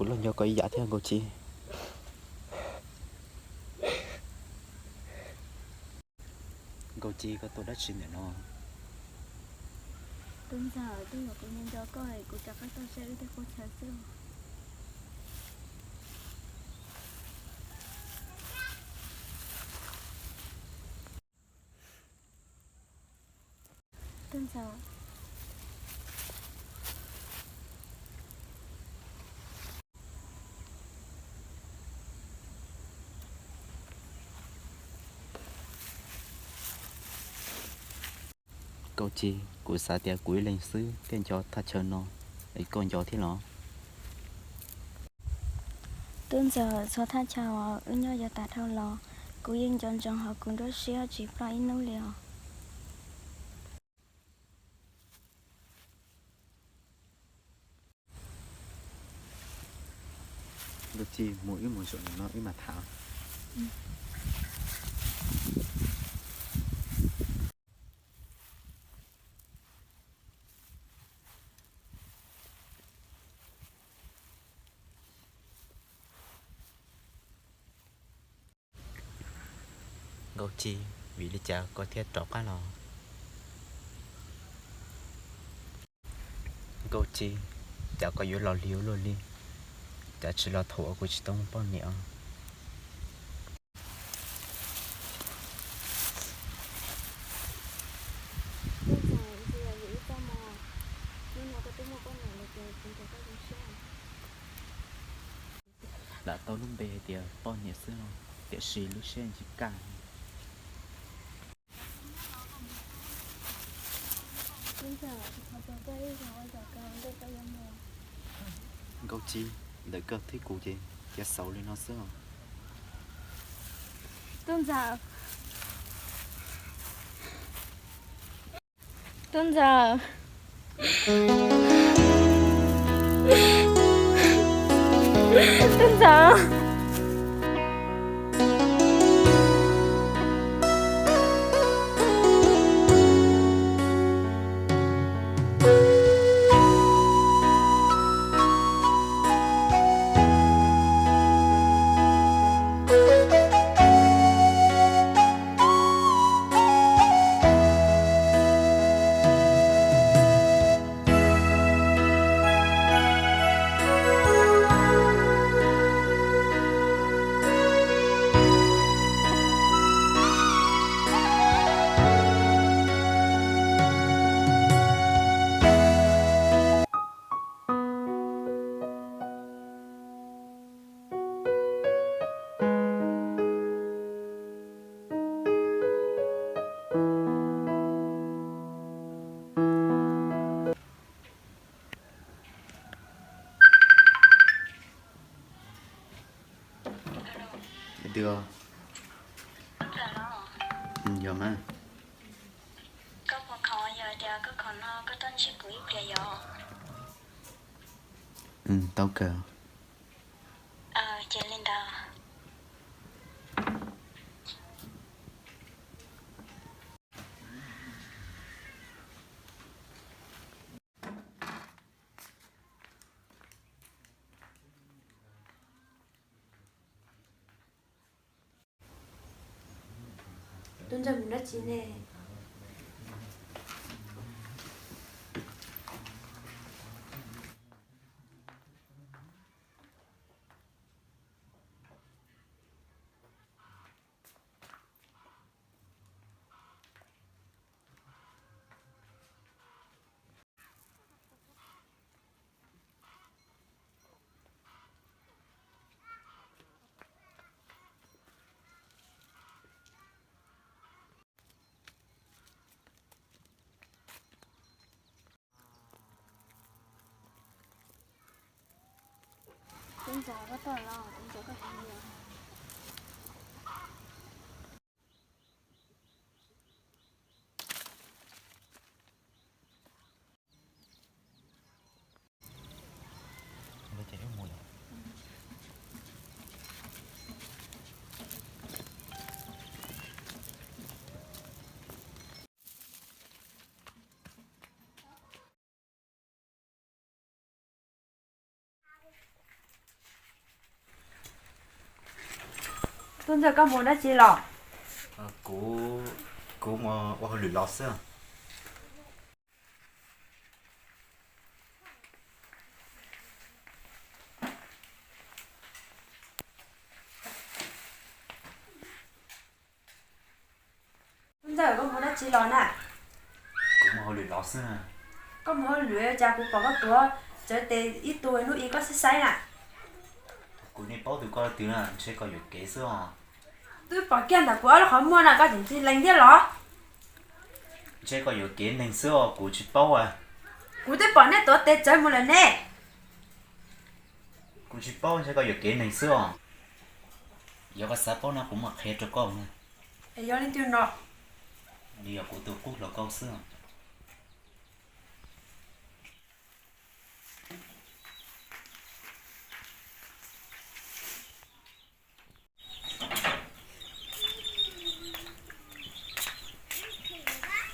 Kuv los nco koj ib yam thiab Nkauj Ci. Nkauj Ci, koj tuaj dab tsi ntawm no? Tub Ntxawm, twb yog kuv nco nco koj es kuv rov qab tuaj saib wb tej qub chaw xwb. Tub Ntxawm. Nkauj Ci, kuv xav tias kuv ib leeg xwb thiaj nco thaj chaw no, es koj nco thiab los? Tub Ntxawm, txhua thaj chaw wb nyob yav tas dhau los, kuv yeej nco ntsoov hauv kuv nruab siab tsis ploj ib hnub li os. Nkauj Ci, mus wb mus zaum no wb mam tham. Nkauj Ci, vim li cas koj thiaj rov qab los? Nkauj Ci, cas koj yuav los liu luaj li, cas tsis los thaum uas kuv tsis tau muaj poj niam? Lam tau lub npe hais tias poj niam xwb no, tiam sis lub siab tsis kaj. Nkauj Ci, ntawm koj thiab kuv ces cia xaus li no xwb os. Tub Ntxawm. Tub Ntxawm. Tub Ntxawm. Dw, yog mas. Koj puas khoom yog tias koj khoom no koj tuaj ntsib kuv ib pliag yom? Tau kawg. Ces li ntawd. Tub Ntxawm mus dab tsi ne? Tub Ntxawm, koj tuaj los kuv nrog koj tham. Tub Ntxawg, koj mus dab tsi los? Kuv, kuv mus ua hauj lwm los xwb. Tub Ntxawg, koj mus dab tsi los na? Kuv mus hauj lwm los xwb. Koj mus hauj lwm cas kuv pom koj tuav cov tes ib tug hnub i koj saib saib na? Kuv yeej paub tus koj twg na, ntshe koj yuam kev xwb os. Twb pom kiag ntawm kuv ob lub qhov muag na koj tseem tsis lees thiab los? Ntshe koj yuam kev neeg xwb os, kuv tsis paub. Kuv twb pom nej tuav tes tsawv mus lawm ne. Kuv tsis paub, ntshe koj yuam kev neeg xwb os. Yog koj xav paub no kuv mam qhia rau koj na. Yog leej twg no? Nws yog kuv tus qub hluas nkauj xwb.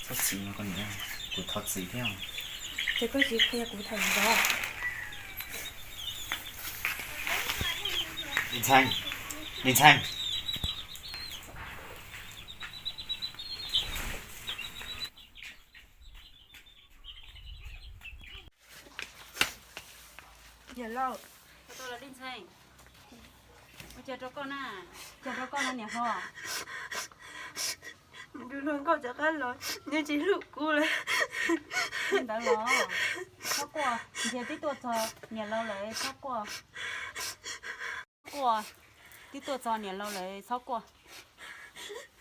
Txhob txwv no koj niam, kuv thov txim thiab. Ces koj tsis qhia kuv thaum ntawd. Li Ntxhee, Li Ntxhee. Niam laus, ua cas rau koj na, cas rau koj na niam hlob? Tus hluas nkauj rov qab los, nws tsis hlub kuv lawm. Li ntawd los, txhob quaj, ntshe twb tuaj txog niam laus lawm, txhob quaj. Quaj, twb tuaj txog niam laus lawm, txhob quaj.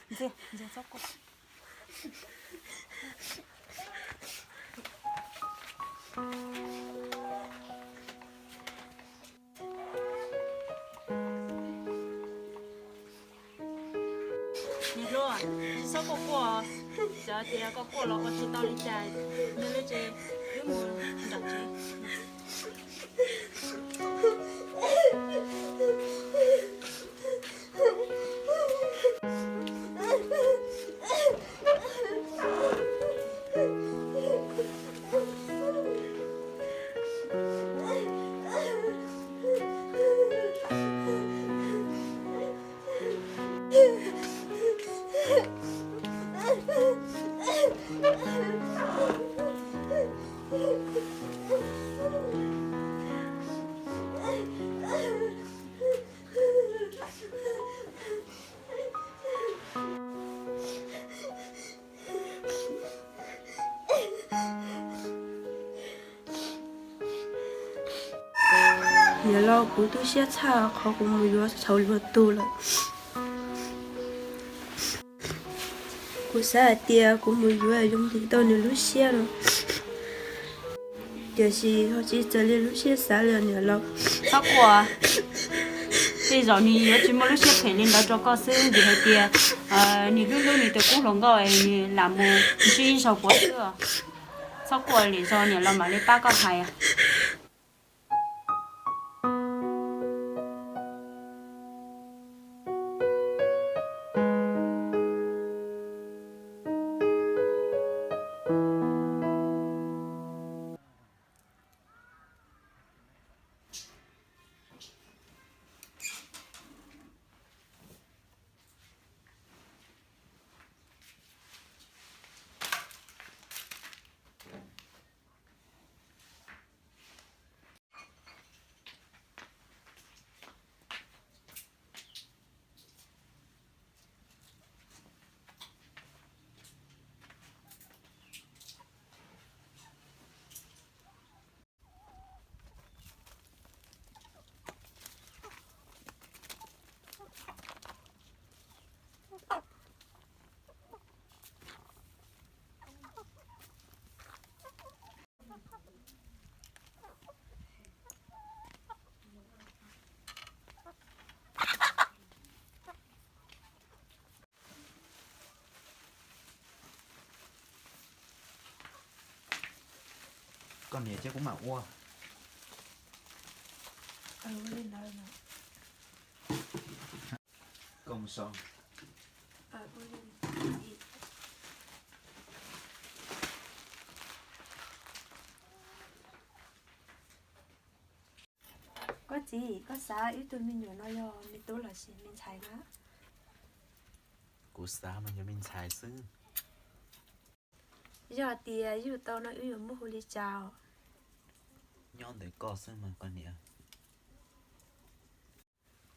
Ntxias, ntxias, txhob quaj. Niam hluas, tsis txhob quaj quaj, xyov tias koj quaj los ua tsis tau li cas, nyob li ces wb mus nram tsev. Niam laus, kuv tu siab tshaj qhov kuv mus yuav txhaum luag tug lawm. Kuv xav hais tias kuv mus yuav zoo ntim tau nws lub siab no, tiam sis ho tsis txawm li lub siab xav li niam laus. Txhob quaj, tej zaum nws yuav tsis muaj lub siab phem li ntawd rau koj xwb, vim hais tias nws hlub hlub nws tus qub hluas nkauj es nws lam mus ntsib ib zaug puav xwb. Txhob quaj, lwm zaug niam laus mam li pab koj hais. Koj niam, cia kuv mam ua. Koj mus so. Koj txiv, koj xav wb tug me nyuam no yog me tub los sis me ntxhais na? Kuv xav mas yog me ntxhais xwb. Yog tias yug tau no wb yuav muab hu li cas? Nyob ntawm koj xwb mas koj niam.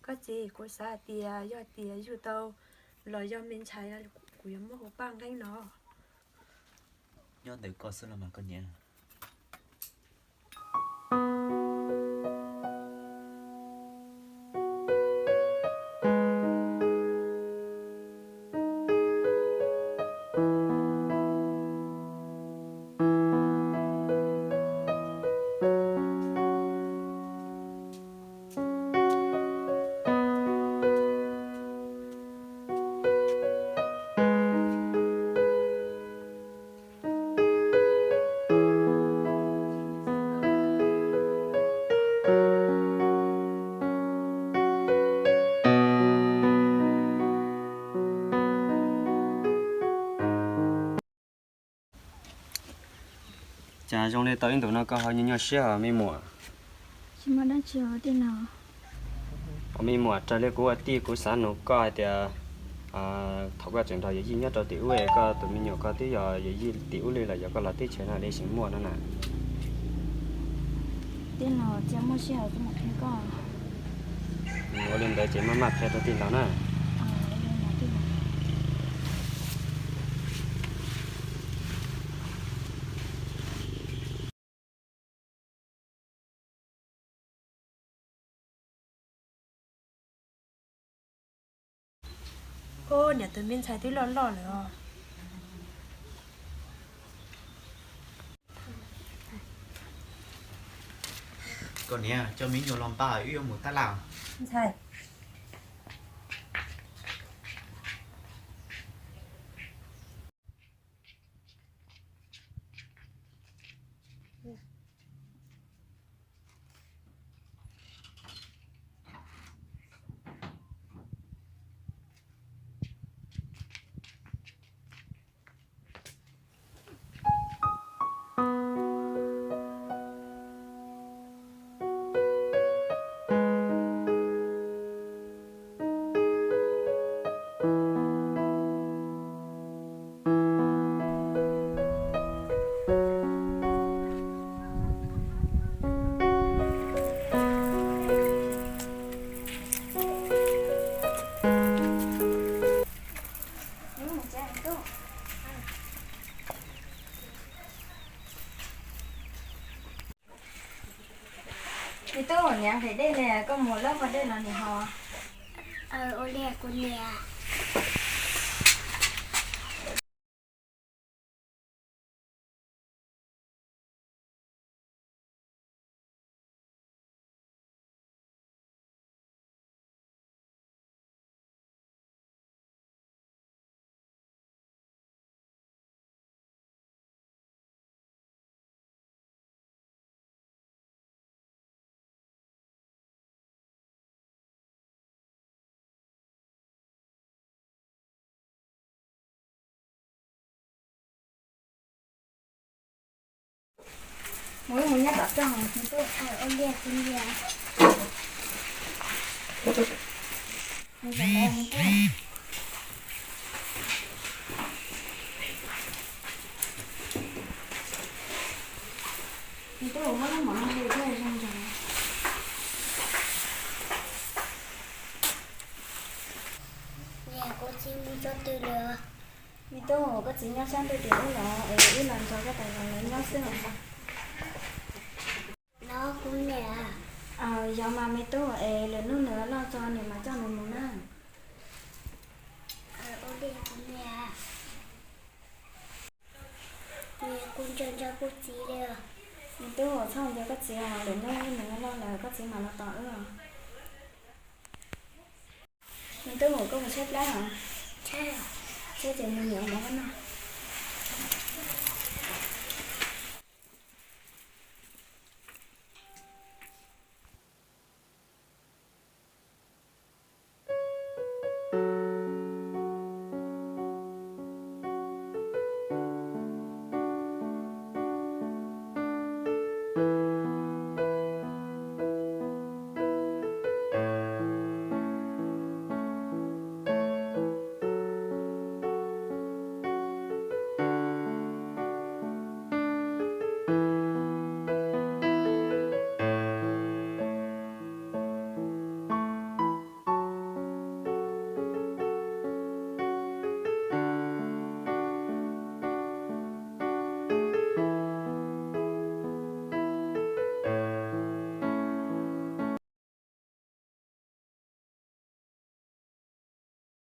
Koj txiv, kuv xav hais tias yog tias yug tau los yog me ntxhais, kuv yuav muab hu Paj Nqeeb no. Nyob ntawm koj xwb los mas koj niam. Cas zoo li tau ib ntus no koj ho nyuaj nyuaj siab os me muam? Tsis muaj dab tsi os tij laug. Os me muam, raws li kuv ua tij kuv xav nug koj hais tias, thaum koj tseem nrog yawm yij nyob rau tim ub es koj tus me nyuam koj twb yog yawm yij tim ub li los yog koj los teb chaws no li tseem muaj no na? Tij laug, tsis muaj sij hawm kuv mam qhia koj. Ua li ntawd ces maj maj qhia rau tij laug na. Ub, niam, tus me ntxhais twb loj loj lawm os. Koj niam, coj me nyuam los npaj wb yuav mus tab laj. Ntxhais. Me tub, niam nqhis dej li, koj mus lawb qhov dej los niam ho. Ua li kuv niam. Mus ib mus nyob tom txoj mus tub. Ua li kuv niam. Me tub, muab lub mom no hu thiaj zoo nraug. Niam, kuv txiv mus tso twg lawm? Me tub, koj txiv nyob sab ntuj tim ub los es wb los nrog koj tais laus lawv nyob xwb os. Los kuv niam. Yog mas me tub, es lwm hnub nws loj tso nws mam coj nws mus na. Ua li kuv niam. Kuv nco nco kuv txiv li os. Me tub, txhob nco koj txiv os, lwm hnub nws loj lawm koj txiv mam los tos wb os. Me tub, koj mus tshaib plab os? Tshaib ces mus niam ua mov noj.